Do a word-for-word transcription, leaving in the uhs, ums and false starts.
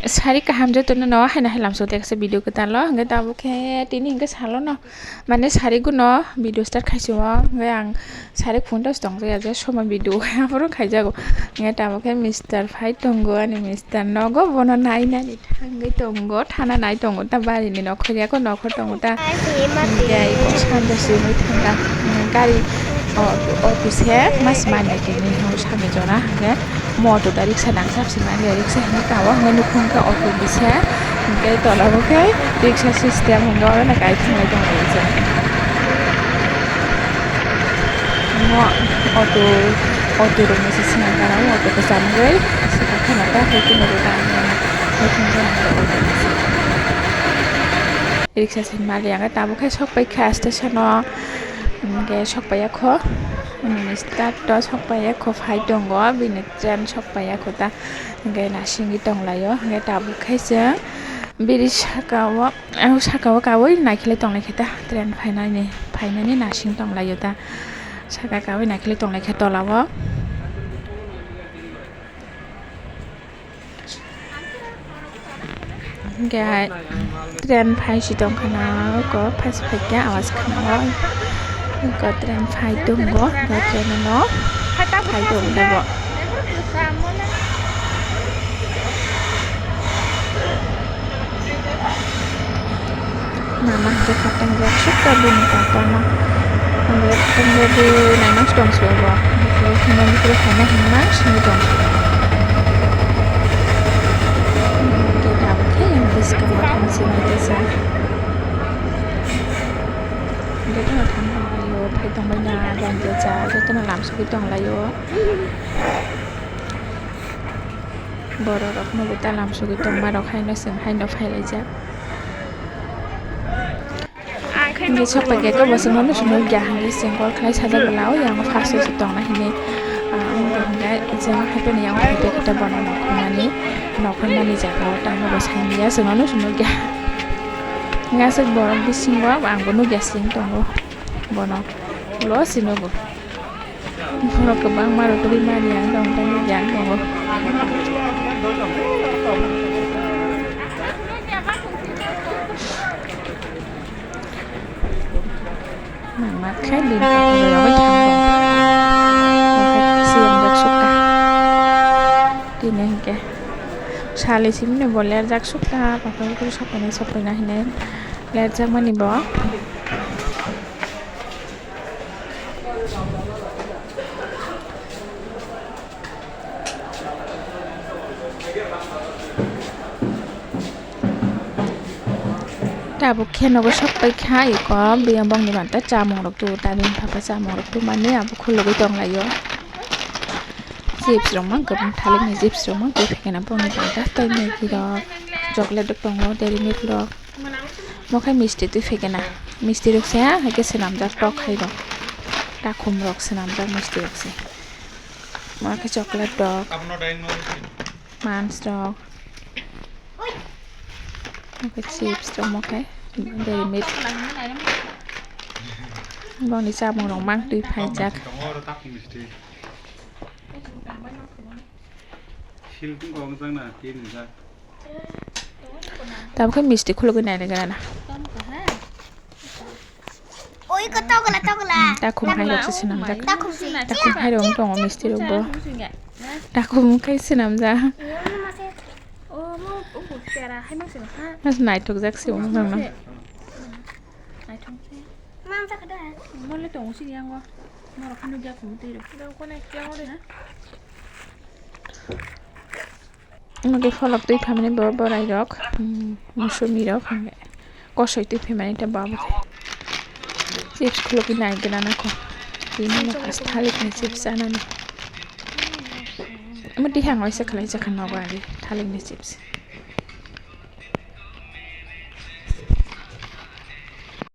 Sari kaham jotono no haino hai lamsok teksa video kwtal o, hwnkhe tabuk khe tini hwnkhe salo no, mane sari guno video start khaisio, hwnkhe ang sari phone dos tong je somo video aphuru khaijago, hwnkhe tabuk khe mister phai tongo, ani mister nogo bono nainani thangwi tongo, thana nai tongo ta barini nokhorya ko nokhor tongo ta, hwnkhe ai kok sanja simi thangkha, gari auto se mas manya tini hwnwi sakni jora hwnkhe. Mo auto da riksa nangkha, sima le riksa hinwi tabuk hwnwi nukhung khe auto bisa, hwnkhe tola bo khe riksa system hwnwi oro no kai thanglai tongo riksa. Mo auto, auto rok ni se swnam gana o auto kwcham wngwi swkang kheno ta hai khe nugo ta nukhung khe auto bisa. Riksa se mali ang tabuk khe sok pai kha station o, hwnkhe sok pai ya kho, start o sok pai ya kho phai tongo bini. Train sok pai ya kho ta, hwnkhe nasingwi tong laio, hwnkhe tabuk khe chwng bini saka o, saka o kaui naikhwlai tong lai khe ta, train phainani, phainani nasing tong laio ta, saka kaui naikhwlai tong lai khe tola o. Hwnkhe hai train phai si tongkha na, oko phai si phaikha, awas khna o. Oko train phai tongo, oko train no phai tongo bo. Mama hwnkhe khatang rok sukha bini kotorma. Ang rok khatang rok bo naima se tong se bo. Bwkhwlai kheno bwkhwlai khaina hinma sini tong se. Hwnkhe tabuk khe yang bwskango thang sini tesa. Hwnkhe thang tong laio, phai tong bai na, rang tesa, jotono lam sogwi tong laio. Borok rok no bo ta lam sogwi tongma rok haino chwng haino phai laijak. Hwnkhe sok pai khe bo chwngno nusu nukya hwnkhe chwng call khlai sajak bwla o yang first o se tongna hini. Ah, wngkha hwnkhe chwng haikhe ni yang phai khe bono nokhormani, nokhormani jaga o tamo bo sai manya chwngno nusu nukya. Hwnkhe aswk borok bisingo ang bo nukya chwng tongo bono ulo se nugo. Borok kwbangma rw tongwi mani ang tong tong yang tongo. Nangma khe bini kaisa rwui thang tong. Omo khe siyang jak sukha. Tini hinkhe sali simi no bo lerjak sukha, papa bwkhwrwi sokphaina sokphaina hinwi lerjakmani bo. Tabuk khe nogo sok pai kha eko biyang bongni manta chamung rok tu ta bini papa chamung rok tu mani abo khulugwi tong laio. Chips rok mang kwbang thalik ni chips rok mang twi phaikhe na bongni manta tei Maggie rok chocolate rok tongo dairy milk rok. Mo khe misti twi phaikhe na, misti rok se hai khe swnamjak tok hai rok, takhum rok swnamjak misti rok se. Mo khe chocolate rok, mans rok, mo khe chips rok, mo khe dairy milk. Boni chamung rok mang twi phaijak. Tabuk khe misti khulugwi naina gana na. Oi, ko togla, togla. Takhum hai rok se swnamjak. Takhum se. Takhum hai rok tongo misti rok bo. Takhum khai swnamjak. Mas naithok jak se wng jang no. Naithok se. Mang jak da. Mole tongo sini yango. Norok khano jak khum twi rok. Omo khe pholok twi phaimani bo borai rok, mm, musumi rok, kosoi twi phaimani tei bo abo khe chips khulugwi nai gana nangkho. Tini no pas thalik ni chips chanani. Omo tihang waisa khlai jakha nogo agi thalik ni chips.